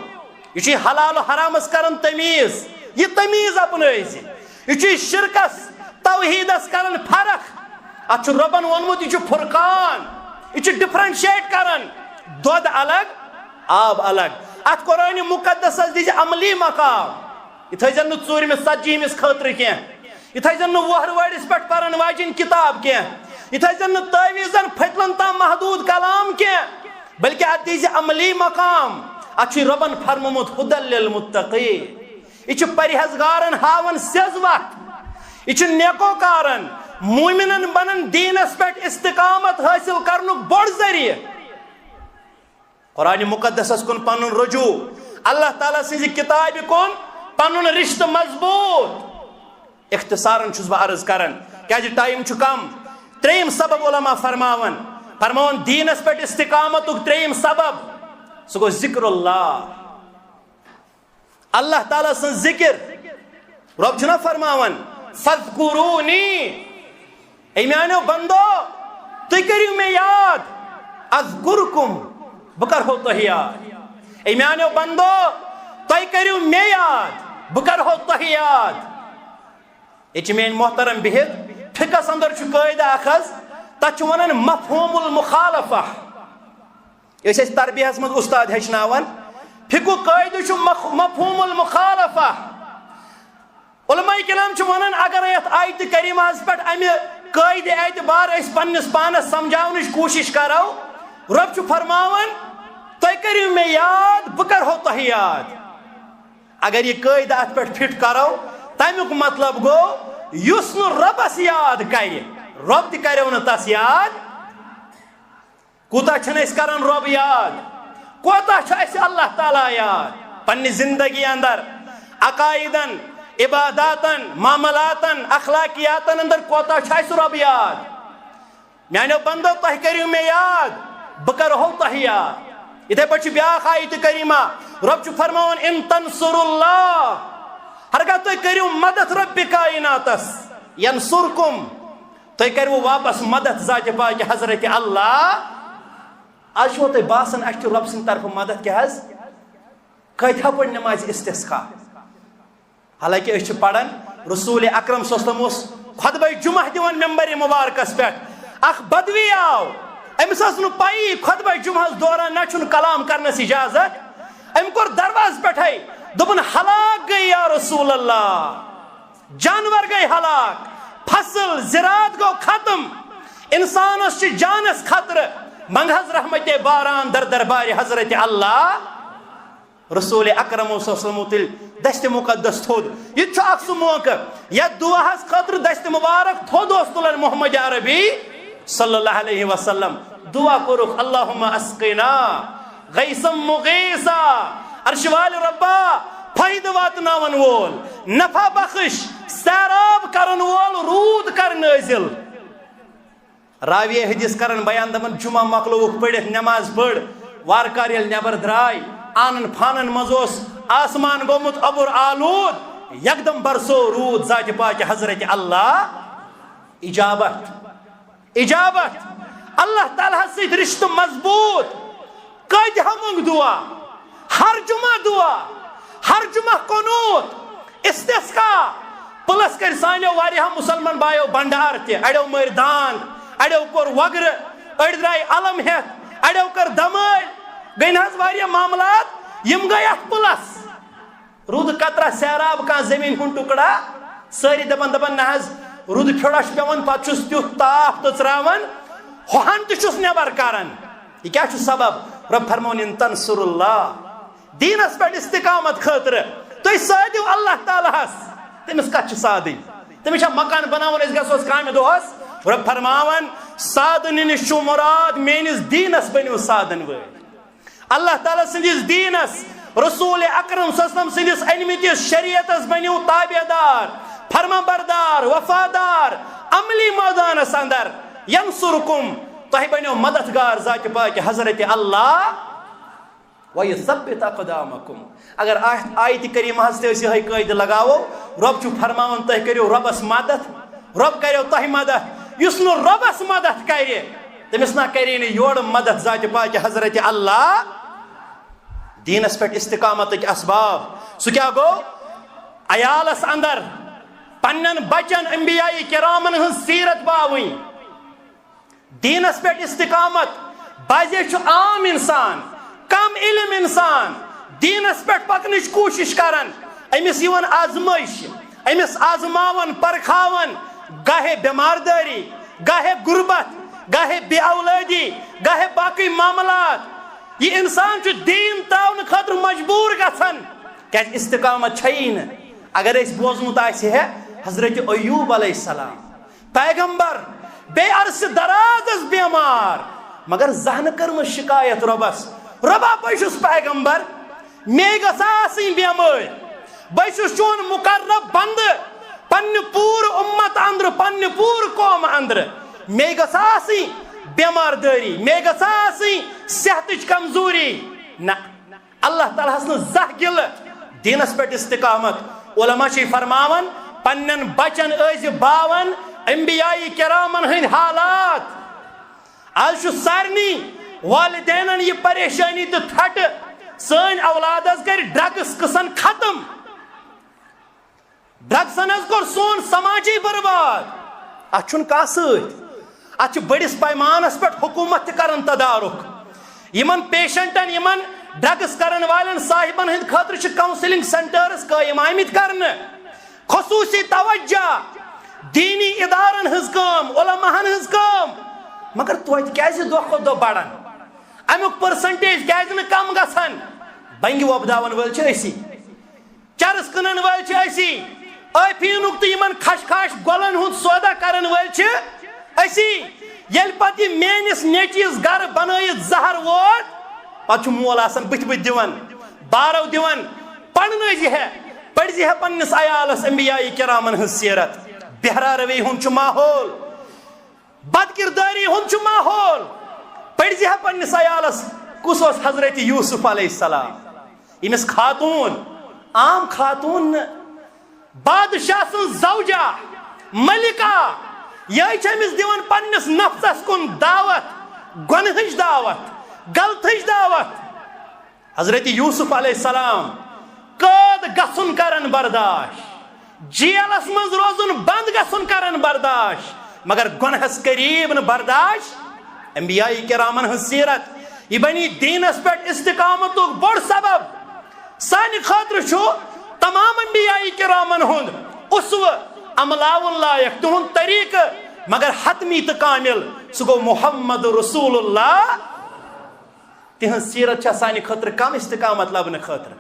یہِ چھُ حلال و حرامس کران تمیٖز۔ یہِ تمیٖز اپنٲوزِ۔ یہِ چھُ شرکس توحیدس کران فرق۔ اتھ چھُ رۄبن ووٚنمُت، یہِ چھُ فرقان، یہِ چھُ ڈفرنشیٹ کران، دۄد الگ، آب الگ۔ اتھ قرآن مقدسس دِژ عملی مقام۔ یہِ تھٲیزٮ۪ن نہٕ ژوٗرمِس ژتجی ہمِس خٲطرٕ کینٛہہ، یہِ تھٲیزٮ۪ن نہٕ وۄہرٕ وٲرِس پٮ۪ٹھ پرن واجٮ۪ن کتاب کینٛہہ، یہِ تھٲیزٮ۪ن نہٕ تعویذن پھٔتلن تام محدود کلام کینٛہہ، بلکہ اتھ دِژ عملی مقام۔ اتھ چھُ رۄبن فرمومُت ہدی للمتقین۔ یہِ چھُ پرہیزگارن ہاوان سیٚز وتھ۔ یہِ چھُ نیکوکارن، مومنن بنن دینس پٮ۪ٹھ استقامت حٲصِل کرنُک بوٚڑ ذٔریعہٕ۔ قرآن مقدسس کُن پنُن رجوع، اللہ تعالیٰ سٕنزِ کتابہِ کُن پنُن رشتہٕ مضبوط۔ اختصارن چھُس بہٕ عرض کران، کیازِ ٹائم چھُ کم۔ ترٛیٚیِم سبب علماء فرماوان، فرماوان دینس پٮ۪ٹھ استقامتُک ترٛیٚیِم سبب، سُہ گوٚو ذکر اللہ۔ اللہ تعالیٰ سٕنز ذکر۔ رۄب چھُنا فرماوان، "فذکرونی"، اے میانیو بندو، تُہۍ کٔرِو مےٚ یاد، "اذکرکم"، بہٕ کرہو تۄہہِ یاد۔ اے میانیو بندو، تُہۍ کٔرِو مےٚ یاد، بہٕ کرہو تۄہہِ یاد۔ ییٚتہِ چھِ میٲنۍ محترم بِہِتھ، فقہس اندر چھُ قٲعدٕ اکھ حظ، تتھ چھِ ونان مفہوم المخالفہ۔ أسۍ ٲسۍ تربیہس منٛز استاد ہیٚچھناوان، فقہُک قٲعدٕ چھُ مخ-، مفہوم المخالفہ۔ علماء کرام چھِ ونان، اگر یتھ آیتہِ کریمہس پٮ۪ٹھ امہِ قٲعدٕ اعتبار أسۍ پننِس پانس سمجھاونٕچ کوٗشش کرو، رۄب چھُ فرماوان، "تُہۍ کٔرِو مےٚ یاد، بہٕ کرہو تۄہہِ یاد۔" اگر یہِ قٲعدٕ اتھ پٮ۪ٹھ فٹ کرو، تمیُک مطلب گوٚو، یُس نہٕ رۄبس یاد کرِ، رۄب تہِ کرٮ۪و نہٕ تس یاد۔ کوٗتاہ چھِنہٕ أسۍ کران رۄب یاد؟ کوٗتاہ چھُ اَسہِ اللہ تعالیٰ یاد؟ پننہِ زندگی اندر، عقائدن، عباداتن، معاملاتن، اخلاقیاتن اندر کوٗتاہ چھُ اَسہِ رۄب یاد؟ میانیو بندو، تۄہہِ کٔرِو مےٚ یاد، بہٕ کرہو تۄہہِ یاد۔ یِتھے پٲٹھۍ چھِ بیاکھ آیت کریمہ، رۄب چھُ فرماوان، "ان تنصروا اللہ"، ہرگاہ تُہۍ کٔرِو مدد رۄبِ کائناتس، "ینصرکم"، تُہۍ کٔرِو واپس مدد ذاتِ پاکِ حضرت اللہ۔ آز چھُوا تۄہہِ باسان، اَسہِ چھُ رۄب سٕنٛدِ طرفہٕ مدد کیٛاہ حظ؟ کٲتہِ ہا پٔر نمازِ استسقا؟ حالانکہ أسۍ چھِ پران، رسول اکرم صلی اللہ علیہ وسلم اوس خطبہ جمعہ دِوان ممبر مبارکس پٮ۪ٹھ۔ اکھ بدوی آو، أمِس ٲس نہٕ پَیی خطبہ جمعہس دوران نہ چھُنہٕ کلام کرنس اجازت۔ أمۍ کوٚر دروازٕ پٮ۪ٹھے، دوٚپُن، "ہلاک گٔے یا رسول اللہ۔" جانور گٔے ہلاک، فصل زراعت گوٚو ختم، انسانس چھِ جانس خطرٕ، منگ حظ رحمتِ باران در دربارِ حضرت اللہ۔ رسول اکرم صلی اللہ علیہ وسلم تُلۍ دستِ مقدس تھوٚد۔ یہِ تہِ چھُ اکھ سُہ موقعہٕ یتھ دعاہس خٲطرٕ دستِ مبارک تھوٚد اوس تُلان محمد عربی صلی اللہ علیہ وسلم۔ دعا کوٚرُکھ، اللہم اسقنا غیثا مغیثا، عرش والہِ رۄبا، فٲیدٕ واتناون وول، نفع بخش، سیراب کرن وول روٗد کر نٲزِل۔ راوی حدیث کرن بیان، دپان، جمعہ مۄکلووُکھ پٔرِتھ، نماز پٔر، وارٕ کارٕ ییٚلہِ نٮ۪بر درٛاے، آنن فانن منٛز اوس آسمان گوٚمُت ابُر آلوٗد، یکدم برسو روٗد ذاتِ پاکِ حضرت اللہ۔ اجابت۔ اجابت، اللہ تعالیٰ ہس سۭتۍ رشتہٕ مضبوط۔ کٲتہِ ہا مۄنگ دعا، ہر جمعہ دعا، ہر جمعہ قنوت، استسقا۔ پلس کٔرۍ سانیو واریاہو مسلمان بایو بنڈار تہِ، اڑیو مٲرۍ داند، اڑیو کوٚر وگرٕ، أڑۍ درٛاے علم ہٮ۪تھ، اڑیو کٔر دمٲلۍ، گٔے نہٕ حظ واریاہ معاملات، یِم گٔے اتھ پلس۔ روٗدٕ قطرہ، سیراب، کانٛہہ زٔمیٖن ہُنٛد ٹُکڑا، سٲری دَپان، دَپان، "نہ حظ، روٗدٕ پھیوٚڑا چھُ پٮ۪وان، پَتہٕ چھُس تیُتھ تاپھ تٔژراوان، ہۄہَن تہِ چھُس نٮ۪بر کران۔" یہِ کیٛاہ چھُ سبب؟ رۄب فرماوُن، "ان تنصروا اللہ"، دیٖنَس پٮ۪ٹھ استقامت خٲطرٕ تُہۍ سادِو اللہ تعالیٰ ہَس۔ تٔمِس کَتھ چھِ سادٕنۍ؟ تٔمِس چھا مکان بناوُن، أسۍ گژھوس کامہِ دۄہَس؟ رۄب فرماوان، سادٕنہِ نِش چھُ مُراد، میٲنِس دیٖنَس بٔنِو سادَن وٲلۍ۔ اللہ تعالیٰ سٕنٛدِس دیٖنس، رسول اکرم صلی اللہ علیہ وسلم سٕنٛدِس أنمٕتِس شریعتس بٔنِو تابع دار، فرما بردار، وفادار، عملی مٲدانس اندر۔ ینصرکم، تۄہہِ بٔنِو مددگار ذاتِ پاکِ حضرت اللہ۔ وَيُثَبِّتَ أَقْدَامَكُمْ۔ اگر آیت، آیت کریمہ ہس تہِ أسۍ یِہے قٲعدٕ لگاوو، رۄب چھُ فرماوان، تُہۍ کٔرِو رۄبس مدد، رۄب کریو تۄہہِ مدد۔ یُس نہٕ رۄبس مدد کرِ، تٔمِس نہ کرے نہٕ یورٕ مدد ذاتِ پاکہِ حضرت اللہ۔ دیٖنس پٮ۪ٹھ استقامتٕکۍ اسباب، سُہ کیٛاہ گوٚو؟ عیالس اندر پننٮ۪ن بچن انبیاء کرامن ہٕنٛز سیرت باوٕنۍ۔ دیٖنس پٮ۪ٹھ استقامت۔ بعضے چھُ عام انسان، کم علم انسان، دیٖنس پٮ۪ٹھ پکنٕچ کوٗشش کران، أمِس یِوان آزمٲیش، أمِس آزماوان، پرکھاوان، گاہے بٮ۪مار دٲری، گاہے غربت، گاہے بے اولٲدی، گاہے باقٕے معاملات۔ یہِ انسان چھُ دیٖن ترٛاونہٕ خٲطرٕ مجبوٗر گژھان، کیازِ استقامت چھیی نہٕ۔ اگر أسۍ بوزمُت آسہِ ہے حضرت ایوب علیہ السلام، پیغمبر، بیٚیہِ عرصہٕ درازس بیمار، مگر زانٛہہ نہٕ کٔرمٕژ شکایت رۄبس، "رۄبا، بہٕ چھُس پیغمبر، مے گژھِ آسٕنۍ بیمٲرۍ، بہٕ چھُس چون مقرب بندٕ، پننہِ پوٗرٕ اُمت اندرٕ، پننہِ پوٗرٕ قوم اندرٕ، مے گژھِ آسٕنۍ بیمار دٲری، مے گژھِ آسٕنۍ صحتٕچ کمزوری۔" نہ، اللہ تعالیٰ ہس نہٕ زانٛہہ گِلہٕ۔ دیٖنس پٮ۪ٹھ استقامت۔ علماء چھِ فرماوان، پننٮ۪ن بچن ٲسۍ باوان انبیاء کرامن ہٕنٛدۍ حالات۔ آز چھُ سارنٕے والدینن یہِ پریشٲنی تہٕ تھٹہٕ، سٲنۍ اولاد حظ کرِ ڈرگس قٕصن ختم۔ ڈرگسن حظ کوٚر سون سماجی برباد۔ اتھ چھُنہٕ کانٛہہ سۭتۍ۔ اتھ چھُ بٔڑِس پیمانس پٮ۪ٹھ حکومت تہِ کران تدارک۔ یِمن پیشنٹن، یِمن ڈرگس کرن والٮ۪ن صاحبن ہٕنٛدِ خٲطرٕ چھِ کاؤنسلنگ سینٹرز قٲیِم آمٕتۍ کرنہٕ۔ خصوٗصی توجہ، دیٖنی ادارن ہٕنٛز کٲم، علماہن ہٕنٛز کٲم۔ مگر توتہِ کیازِ دۄہ کھۄتہٕ دۄہ بڑان؟ امیُک پرسنٹیج کیازِ نہٕ کم گژھان؟ بنگہِ وۄپداون وٲلۍ چھِ أسی۔ چرس کٕنن وٲلۍ چھِ أسی، ٲفیٖنُک تہٕ یِمن خشخاش گۄلن ہُنٛد سودا کرن وٲلۍ چھِ أسی۔ ییٚلہِ پتہٕ یہِ میٲنِس نیٚچوِس گرٕ بنٲیِتھ زہر ووت، پتہٕ چھُ مول آسان بٕتھِ بٕتھِ دِوان، بارو دِوان، "پرنٲوزِ ہے، پٔرزِ ہے پننِس عیالس انبیاء کرامن ہٕنٛز سیرت۔" بہرا روی ہُنٛد چھُ ماحول۔ بد کردٲری ہُنٛد چھُ ماحول۔ پٔرزِ ہا پننِس عیالس، کُس اوس حضرت یوسف علیہ السلام؟ ییٚمِس خاتوٗن، عام خاتوٗن نہٕ، بادشاہ سٕنٛز زوجہ، ملکہ، یہِ چھِ أمِس دِوان پننِس نفسس کُن دعوت، گۄنہٕچ دعوت، غلطٕچ دعوت۔ حضرت یوسف علیہ السلام قٲد گژھُن کرن برداش، جیلس منٛز روزُن بند گژھُن کرن برداش، مگر گۄنہس قریب نہٕ برداش۔ انبیاء کرامن ہٕنٛز سیرت، یہِ بنی دیٖنس پٮ۪ٹھ استقامتُک بوٚڑ سبب۔ سانہِ خٲطرٕ چھُ تمام انبیاء کرامن ہُنٛد اسوٕ، عملاوُن لایق تِہُنٛد طریقہٕ، مگر حتمی تہٕ کامل، سُہ گوٚو محمد رسول اللہ۔ تِہنٛز سیرت چھےٚ سانہِ خٲطرٕ کم استقامت لبنہٕ خٲطرٕ۔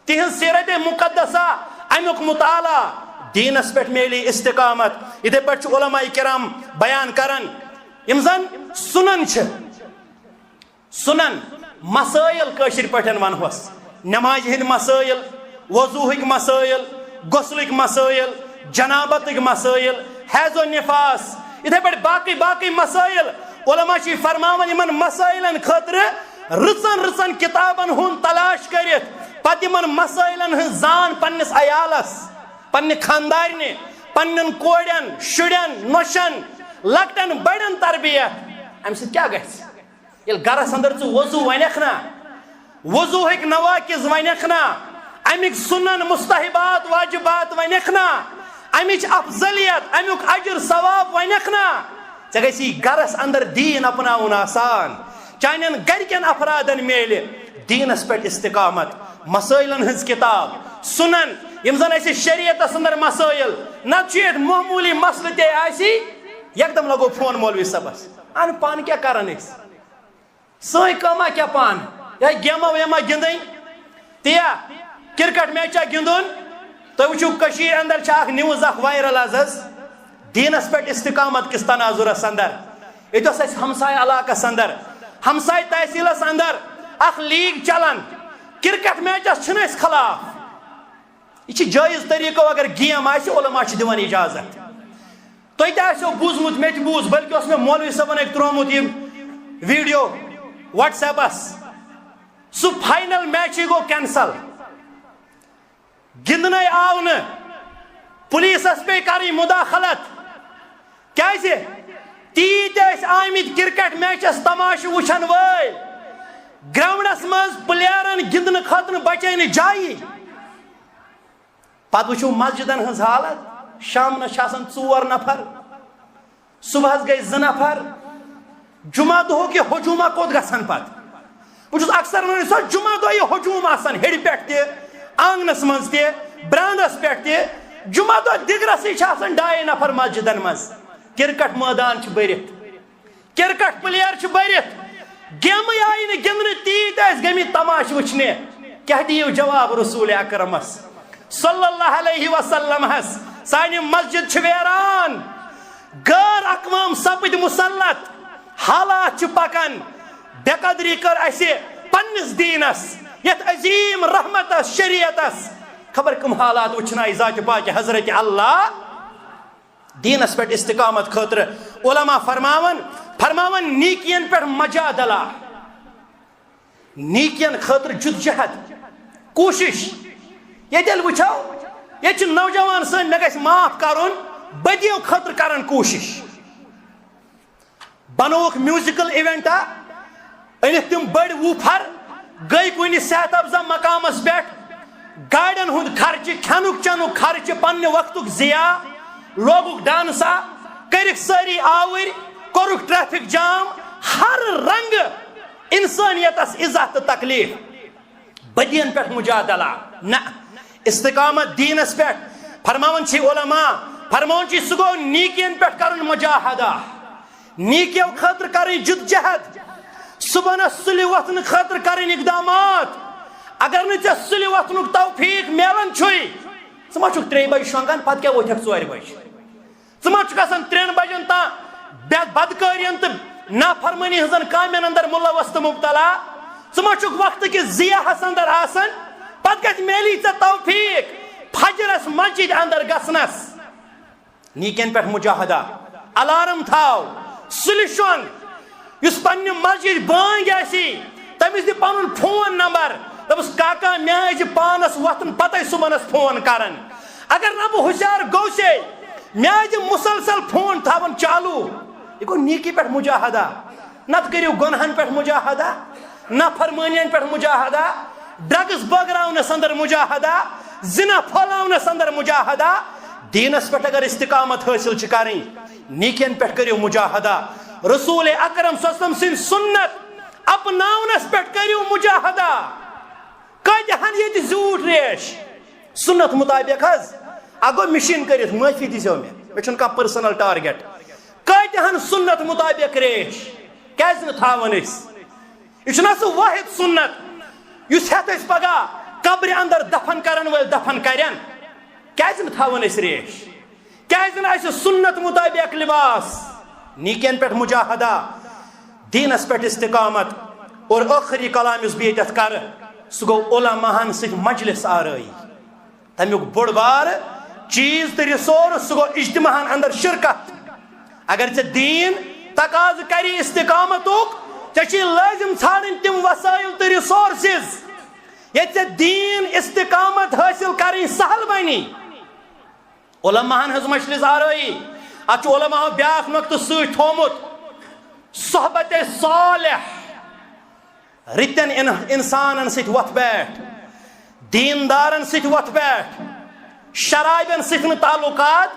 تِہنٛز سیرت مقدسہ، امیُک مطالعہ، دیٖنس پٮ۪ٹھ میلی استقامت۔ یِتھے پٲٹھۍ چھُ علماء کرام بیان کران، یِم زن سنن چھِ، سنن، مسائل کٲشِر پٲٹھۍ ونہوس، نمازِ ہٕنٛدۍ مسائل، وضوٗہٕکۍ مسائل، غسلٕکۍ مسائل، جنابتٕکۍ مسائل، حیض و نفاس، یِتھے پٲٹھۍ باقٕے باقٕے مسائل۔ علماء چھِ فرماوان، یِمن مسائلن خٲطرٕ رٕژن رٕژن کتابن ہُنٛد تلاش کٔرِتھ، پتہٕ یِمن مسائلن ہٕنٛز زان پننِس عیالس، پننہِ خاندارنہِ، پننٮ۪ن کورٮ۪ن، شُرٮ۪ن، نۄشن، لۄکٹٮ۪ن بڑٮ۪ن تربیت۔ امہِ سۭتۍ کیٛاہ گژھِ؟ ییٚلہِ گرس اندر ژٕ وضو ونکھ نا، وضوہٕکۍ نواقض ونکھ نا، امیِکۍ سنن، مستحبات، واجبات ونکھ نا، امِچ افضلیت، امیُک اجر ثواب ونکھ نا، ژےٚ گژھی گرس اندر دیٖن اپناوُن آسان، چانٮ۪ن گرِکٮ۪ن افرادن میلہِ دیٖنس پٮ۪ٹھ استقامت، مسائلن ہٕنٛز کتاب، سنن، یِم زن اسہِ شریعتس اندر مسائل، نتہٕ چھُ ییٚتہِ معموٗلی مسلہٕ تہِ آسہِ، یکدم لگو فون مولوی صٲبس، اہن پانہٕ کیٛاہ کران أسۍ؟ سٲنۍ کٲما کیٛاہ پانہٕ؟ یا گیمہ ویمہ گِنٛدٕنۍ، تہِ یا کرکٹ میچا گِنٛدُن۔ تُہۍ وٕچھِو، کٔشیٖرِ اندر چھِ اکھ news اکھ viral از حظ، دیٖنس پٮ۪ٹھ استقامت کِس تناظرس اندر۔ ییٚتہِ اوس اَسہِ ہمسایہِ علاقس اندر، ہمسایہِ تحصیلس اندر اکھ league چلان، کرکٹ میچس چھِنہٕ أسۍ خلاف۔ یہِ چھِ جٲیز طریٖقو، اگر game آسہِ، علماء چھِ دِوان اجازت۔ تۄہہِ تہِ آسیو بوٗزمُت، مےٚ تہِ بوٗز، بلکہِ اوس مےٚ مولوی صٲبن أکۍ ترٛوومُت یہِ video WhatsApp-س۔ سُہ فاینل میچٕے گوٚو کینسل، گِنٛدنَے آو نہٕ، پُلیٖسَس پیٚیہِ کَرٕنۍ مُداخلت۔ کیٛازِ؟ تیٖتۍ ٲسۍ آمٕتۍ کرکٹ میچَس تماشہٕ وٕچھن وٲلۍ، گراؤنڈَس منٛز پلیئرَن گِنٛدنہٕ خٲطرٕ بچے نہٕ جایی۔ پتہٕ وٕچھِو مسجدن ہٕنٛز حالت، شامنس چھِ آسان ژور نفر، صبحس گٔے زٕ نفر۔ جمعہ دۄہُک یہِ ہجومہ کوٚت گژھن پتہٕ؟ بہٕ چھُس اکثر ونان، یُس حظ جمعہ دۄہ یہِ ہجوم آسان، ہیٚرِ پٮ۪ٹھ تہِ، آنگنس منٛز تہِ، برانٛدس پٮ۪ٹھ تہِ، جمعہ دۄہ دِگرسٕے چھِ آسان ڈاے نفر مسجدن منٛز۔ کرکٹ مٲدان چھِ بٔرِتھ۔ کرکٹ پلیئر چھِ بٔرِتھ، گیمہٕ آیہِ نہٕ گِنٛدنہٕ، تیٖتۍ ٲسۍ گٔمٕتۍ تماشہٕ وٕچھنہِ۔ کیٛاہ دِیِو جواب رسول اکرمس صلی اللہ علیہ وسلمس؟ سانہِ مسجد چھِ ویران، غٲر اقوام سپٕدۍ مسلط، حالات چھِ پکان، بے قدری کٔر اسہِ پننِس دیٖنس، یتھ عظیم رحمتس، شریعتس۔ خبر کم حالات وٕچھنایہِ ذاتِ پاکہِ حضرت اللہ۔ دیٖنس پٮ۪ٹھ استقامت خٲطرٕ علماء فرماوان، فرماوان نیکین پٮ۪ٹھ مجادلہ، نیکین خٲطرٕ جدوجہد، کوٗشش۔ ییٚتہِ ییٚلہِ وٕچھو، ییٚتہِ چھِ نوجوان سٲنۍ، مےٚ گژھِ معاف کرُن، بدیو خٲطرٕ کران کوٗشش۔ بنووُکھ میوزیکل ایونٹا، أنِکھ تِم بٔڑۍ ووٗفر، گٔے کُنہِ صحت افزا مقامس پٮ۪ٹھ، گاڑٮ۪ن ہُنٛد خرچہٕ، کھٮ۪نُک چٮ۪نُک خرچہٕ، پننہِ وقتُک ضیاع، لوگُکھ ڈانسا، کٔرِکھ سٲری آوٕرۍ، کوٚرُکھ ٹریفک جام، ہر رنگہٕ انسانیتس اِزاہ تہٕ تکلیف۔ بدین پٮ۪ٹھ مجادلہ نہ، استقامت دیٖنس پٮ۪ٹھ۔ فرماوان چھِ علماء، فرماوان چھِ سُہ گوٚو نیکین پٮ۪ٹھ کرُن مجاہدہ، نیکیو خٲطرٕ کرٕنۍ جدوجہد، صبحنس سُلہِ وۄتھنہٕ خٲطرٕ کرٕنۍ اقدامات۔ اگر نہٕ ژےٚ سُلہِ وۄتھنُک توفیق میلان چھُے، ژٕ ما چھُکھ ترٛیٚیہِ بجہِ شۄنٛگان، پتہٕ کیٛاہ وۄتھکھ ژورِ بجہِ؟ ژٕ ما چھُکھ آسان ترٛٮ۪ن بجن تام بے-، بدکٲرین تہٕ نافرمٲنی ہٕنٛزن کامٮ۪ن اندر ملوث تہٕ مبتلا؟ ژٕ ما چھُکھ وقتہٕ کِس ضیاہس اندر آسان؟ پتہٕ کتہِ میلی ژےٚ توفیق فجرس مسجد اندر گژھنس؟ نیکین پٮ۪ٹھ مجاہدہ، الارم تھاو، سُلہِ شۄنٛگ۔ یُس پننہِ مسجد بٲنگۍ آسی، تٔمِس دِ پنُن فون نمبر، دپُس، "کاکا، مےٚ آسہِ پانس وۄتھُن پتے صبحنس فون کران۔ اگر نہ بہٕ ہُشیار گوٚوسے، مےٚ آسہِ مسلسل فون تھاوان چالو۔" یہِ گوٚو نیکی پٮ۪ٹھ مجاہدہ۔ نتہٕ کٔرِو گۄنہن پٮ۪ٹھ مجاہدہ، نافرمٲنین پٮ۪ٹھ مجاہدہ، ڈرگس بٲگراونس اندر مجاہدہ، زنا پھٲلاونس اندر مجاہدہ۔ دیٖنس پٮ۪ٹھ اگر استقامت حٲصِل چھِ کرٕنۍ، نیکین پٮ۪ٹھ کٔرِو مجاہدہ۔ رسول اکرم صلی اللہ علیہ وسلم سٕنٛدۍ سُنت اپناونس پٮ۪ٹھ کٔرِو مجاہدہ۔ کٲتیٛاہن ییٚتہِ زیوٗٹھ ریش سُنت مُطابق حظ؟ اکھ گوٚو مِشیٖن کٔرِتھ، معٲفی دیٖزیو مےٚ، مےٚ چھُنہٕ کانٛہہ پٔرسنل ٹارگیٹ۔ کٲتیٛاہن سُنت مُطابق ریش؟ کیٛازِ نہٕ تھاوان أسۍ؟ یہِ چھُنہ سُہ وٲحد سُنت یُس ہٮ۪تھ أسۍ پگاہ قبرِ اندر دفن کرن وٲلۍ دفن کرن؟ کیٛازِ نہٕ تھاوان أسۍ ریش؟ کیٛازِ نہٕ اَسہِ سُنت مُطابق لباس؟ نیکین پٮ۪ٹھ مجاہدہ، دیٖنس پٮ۪ٹھ استقامت۔ اور ٲخری کلام یُس بہٕ ییٚتٮ۪تھ کرٕ، سُہ گوٚو علماہن سۭتۍ مجلس آرٲیی۔ تَمیُک بوٚڑ بار چیٖز تہٕ ریسورس، سُہ گوٚو اجتماعن اندر شرکت۔ اگر ژےٚ دیٖن تقاضہٕ کرِ استقامتُک، ژےٚ چھُے لٲزم ژھانڈٕنۍ تِم وسٲیل تہٕ ریسورسز، ییٚتہِ ژےٚ دیٖن استقامت حٲصِل کرٕنۍ سہل بنی۔ علماہن ہٕنٛز مجلس آرٲیی۔ اتھ چھُ علماہو بیاکھ نقطہٕ سۭتۍ تھوومُت، صحبت صالح، رٕتٮ۪ن ان-، انسانن سۭتۍ وۄتھ بیٹھ، دیندارن سۭتۍ وۄتھ بیٹھ، شرابن سۭتۍ نہٕ تعلقات۔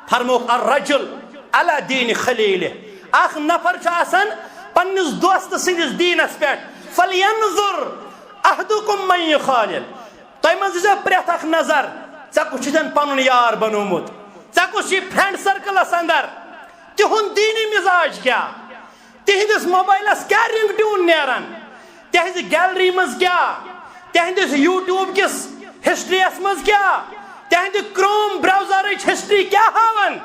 فرموکھ، الرجل علی دین خلیلہ، اکھ نفر چھُ آسان پننِس دوست سٕنٛدِس دیٖنس پٮ۪ٹھ۔ فلینظر احدکم من یخالل، تۄہہِ منٛز دیٖزیو پرٛٮ۪تھ اکھ نظر، ژےٚ کُس چھُ تٔمۍ پنُن یار بنوومُت، ژےٚ کُس چھُے فرینڈ سرکلس اندر، تِہُنٛد دیٖنی مزاج کیٛاہ، تِہنٛدِس موبایلس کیٛاہ رنگ ٹیون نیران، تِہنٛزِ گیلری منٛز کیٛاہ، تِہنٛدِس یوٗٹیوب کِس ہسٹری یس منٛز کیٛاہ، تِہنٛدِ کروم براؤزرٕچ ہسٹری کیٛاہ ہاوان۔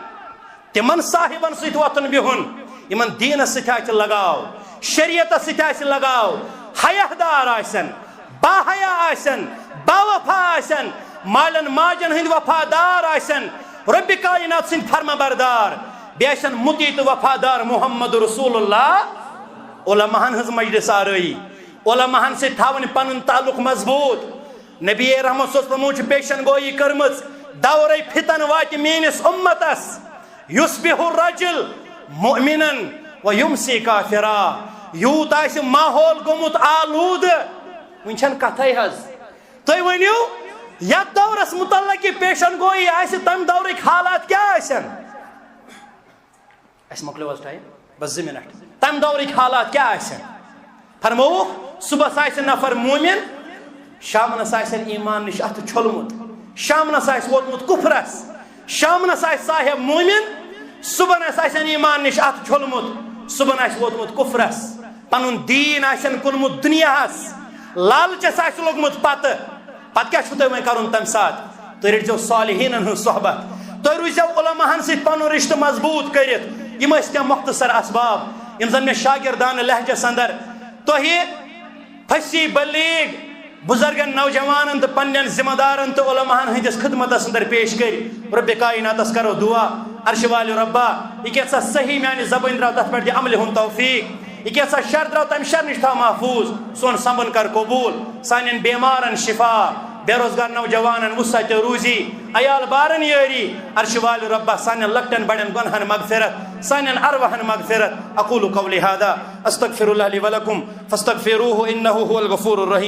تِمن صاحبن سۭتۍ وۄتھُن بِہُن، یِمن دیٖنس سۭتۍ آسہِ لگاو، شریعتس سۭتۍ آسہِ لگاو، حیا دار آسن، باحیا آسن، باوفا آسن، مالٮ۪ن ماجن ہٕنٛدۍ وفادار آسن، رۄبِ کاینات سٕنٛدۍ فرما بردار، بیٚیہِ آسن مُطیع تہٕ وفادار محمد رسول اللہ۔ علماہن ہٕنٛز مجلس آرٲیی، علماہن سۭتۍ تھاوٕنۍ پنُن تعلق مضبوٗط۔ نبی رحمت صلی اللہ علیہ وسلمو چھِ پیشن گویی کٔرمٕژ، دورے فتن واتہِ میٲنِس امتس، یصبح الرجل مؤمنا و یمسی کافرا۔ یوٗت آسہِ ماحول گوٚمُت آلوٗدٕ، وٕنہِ چھنہٕ کتھے حظ۔ تُہۍ ؤنِو، یتھ دورس متعلق یہِ پیشن گویی آسہِ، تمہِ دورٕکۍ حالات کیٛاہ آسن؟ اسہِ مۄکلیو حظ ٹایم؟ بس زٕ منٹ۔ تمہِ دورٕکۍ حالات کیٛاہ آسن؟ فرمووُکھ، صبحس آسہِ نفر مومن، شامنس آسن ایمان نِش اتھٕ چھوٚلمُت، شامنس آسہِ ووتمُت کفرس، شامنس آسہِ صاحب مومن، صبحنس آسن ایمان نِش اتھٕ چھوٚلمُت، صبحن آسہِ ووتمُت کفرس، پنُن دیٖن آسن کُنمُت دُنیاہس، لالچس آسہِ لوٚگمُت پتہٕ۔ پتہٕ کیٛاہ چھُو تۄہہِ وۄنۍ کرُن تمہِ ساتہٕ؟ تُہۍ رٔٹزیو صالحیٖنن ہٕنٛز صحبت، تُہۍ روٗززیو علماہن سۭتۍ پنُن رشتہٕ مضبوٗط کٔرِتھ۔ یِم ٲسۍ کینٛہہ مختصر اسباب یِم زن مےٚ شاگردانہٕ لہجس اندر تۄہہِ پھسی بلیغ بزرگن، نوجوانن تہٕ پننٮ۪ن ذمہ دارن تہٕ علماہن ہٕنٛدِس خدمتس اندر پیش کٔرۍ۔ رب کائناتس کرو دعا، عرش والہِ ربا، یہِ کیٛاہ سا صحیح میانہِ زبٲنۍ درٛاو، تتھ پٮ۪ٹھ دِ عملہِ ہُنٛد توفیق۔ یہِ کیٛاہ سا شر درٛاو، تمہِ شر نِش تھاو محفوٗظ۔ سون سمبُن کر قبوٗل، سانٮ۪ن بیمارن شفا، بے روزگار نوجوانن وسعت روزی، عیال بارن یٲری۔ عرش والہِ ربا، سانٮ۪ن لۄکٹٮ۪ن بڑٮ۪ن گۄنہن مغفرت، سانٮ۪ن ارواحن مغفرت۔ اقول قولی هذا استغفر الله لي ولكم فاستغفروه انه هو الغفور الرحيم۔